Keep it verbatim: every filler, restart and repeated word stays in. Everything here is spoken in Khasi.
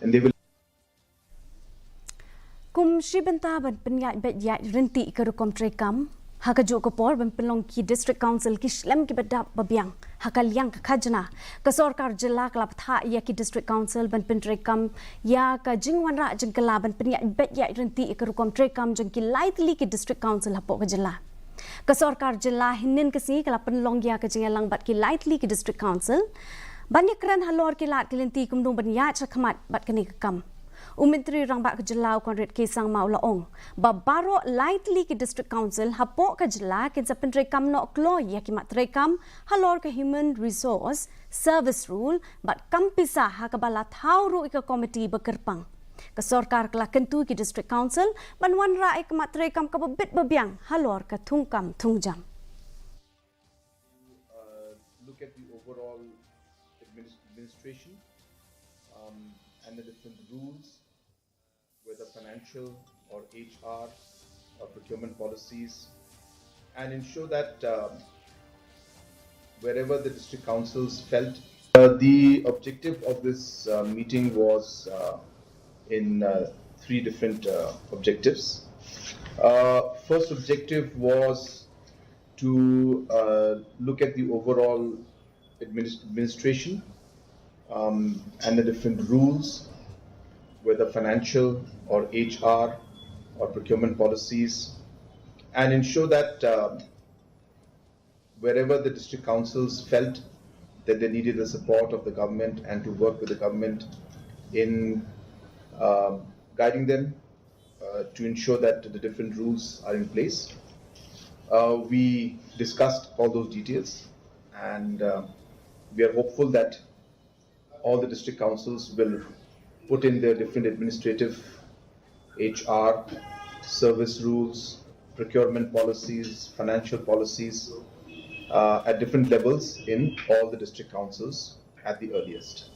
And they will Kum shi bynta ban pynïaid beit ïaid ryntih ka rukom treikam, ha kajuh ka por ban pynlong ki District Council ki shlem kiba dap ba biang ha ka liang ka khajna, ka sorkar jylla ka la bthah ïa ki District Council ban pyntreikam ïa ka jingwanrah jingkylla ban pynïaid beit ïaid ryntih ïa ka rukom treikam jong ki lai tylli ki District Council hapoh ka jylla. Ka sorkar jylla hynnin ka sngi ka la pynlong ïa ka jingïalang bad ki lai tylli ki District Council ban ïakren halor ki lad ki lynti kumno ban ïaid shakhmat bad kane ka kam. U Myntri Rangbah ka jylla u Conrad K Sangma u la ong ba baroh lai tylli ki District Council hapoh ka jylla kin sa pyntreikam noh kloi ïa ki mat treikam halor ka Human Resource Service Rule bad kam pisa ha kaba la thaw ruh ïa ka komiti ba kyrpang. Ka sorkar ka la kyntu ïa ki District Council ban wanrah ïa ka mat treikam kaba bit ba biang halor ka thungkam thungjam. Uh, look at the overall administ- administration um, and the different rules, whether financial or H R or procurement policies, and ensure that um, wherever the district councils felt. Uh, the objective of this uh, meeting was uh, in uh, three different uh, objectives. Uh, first objective was to uh, look at the overall administ- administration um, and the different rules, whether financial or H R or procurement policies, and ensure that uh, wherever the district councils felt that they needed the support of the government and to work with the government in uh, guiding them uh, to ensure that the different rules are in place. Uh, we discussed all those details, and uh, we are hopeful that all the district councils will put in their different administrative, H R, service rules, procurement policies, financial policies uh, at different levels in all the district councils at the earliest.